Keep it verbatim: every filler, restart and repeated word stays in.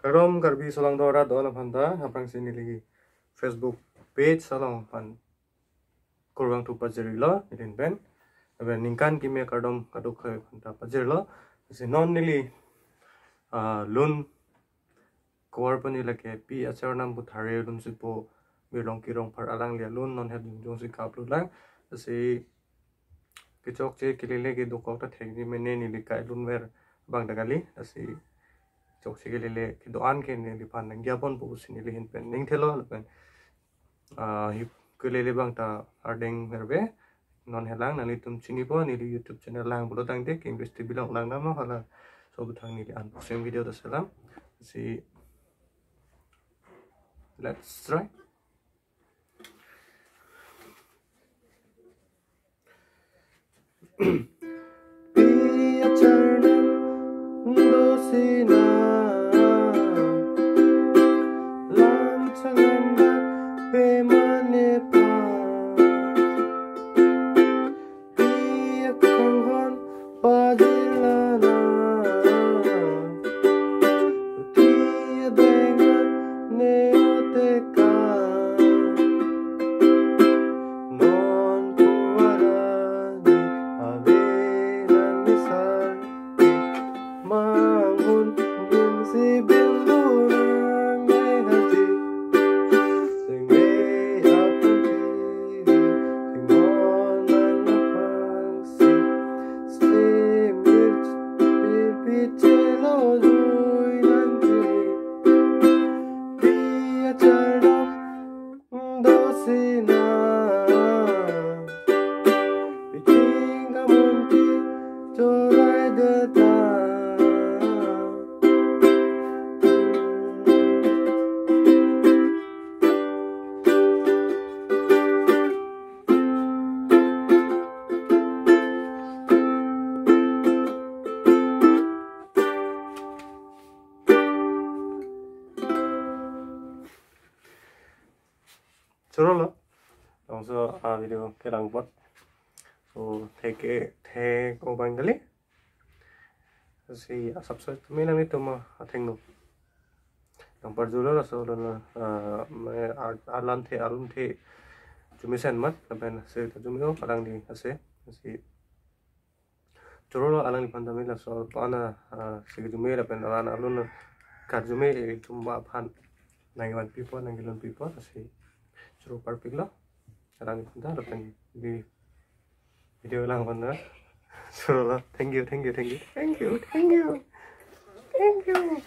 Kardom Karbi Solangdo arat do-an aphanta, aphrangsi neli Facebook page along aphan kurvangthu pajirlo, neli pen. Lapen ningkan kimi akardom kadokave aphanta pajirlo. Lasi non neli, ah, lun kovar pon neli ke Pi Acharnam Buthare Lunsipo Birlongki Rongphar alangli alun non het jongjongsi ka-upload lang. Lasi kechokche kelele kedokok ta thekji mene neli kai lunver abang ta kali. Lasi chokche kelele kedo-an ke neliphan nangjaponpo pusi neli ahin pen ning thelo lapen, ah, hi kelele abang ta ardeng verve. Non helang nanglitum chinipo, neli YouTube channel lang pulo tangte King Best T V along lang dam hala. So buthang neli unboxing video ta selam. Si, let's try. Pi Acharnam dosina, lam chalam dak pemane pa. Pi akanghon pajirlana, pi adenga ne oteka. Non kuara ni avelang nisar. Manghun bin si bin lunang mehaji. Singve apun pi, singmon nang apangsi. Slimir pir pichelo jui nang kiri. Pi Acharnam dosina, piching kamunti chorai deta. Chorolo. Labangso a video kelang apot. So, theke, thek o bang kali. Si a-subscribe tumi nanglitum athengno. Nang parjulo laso lona, ah, me a-, alamthe, alumthe. Jumi sen mat, lapen si ta jumi o, alangli ase. Si chorolo alangliphan tame laso aphan, ah, si kejumi lapen alang alun karjumi ilitum aphan nangvanpipo, nanglunpipo, si choro parpiklo alangliphan ta lapen vi-, video lang aphan ta. Chorolo, thank you, thank you, thank you, thank you, thank you, thank you.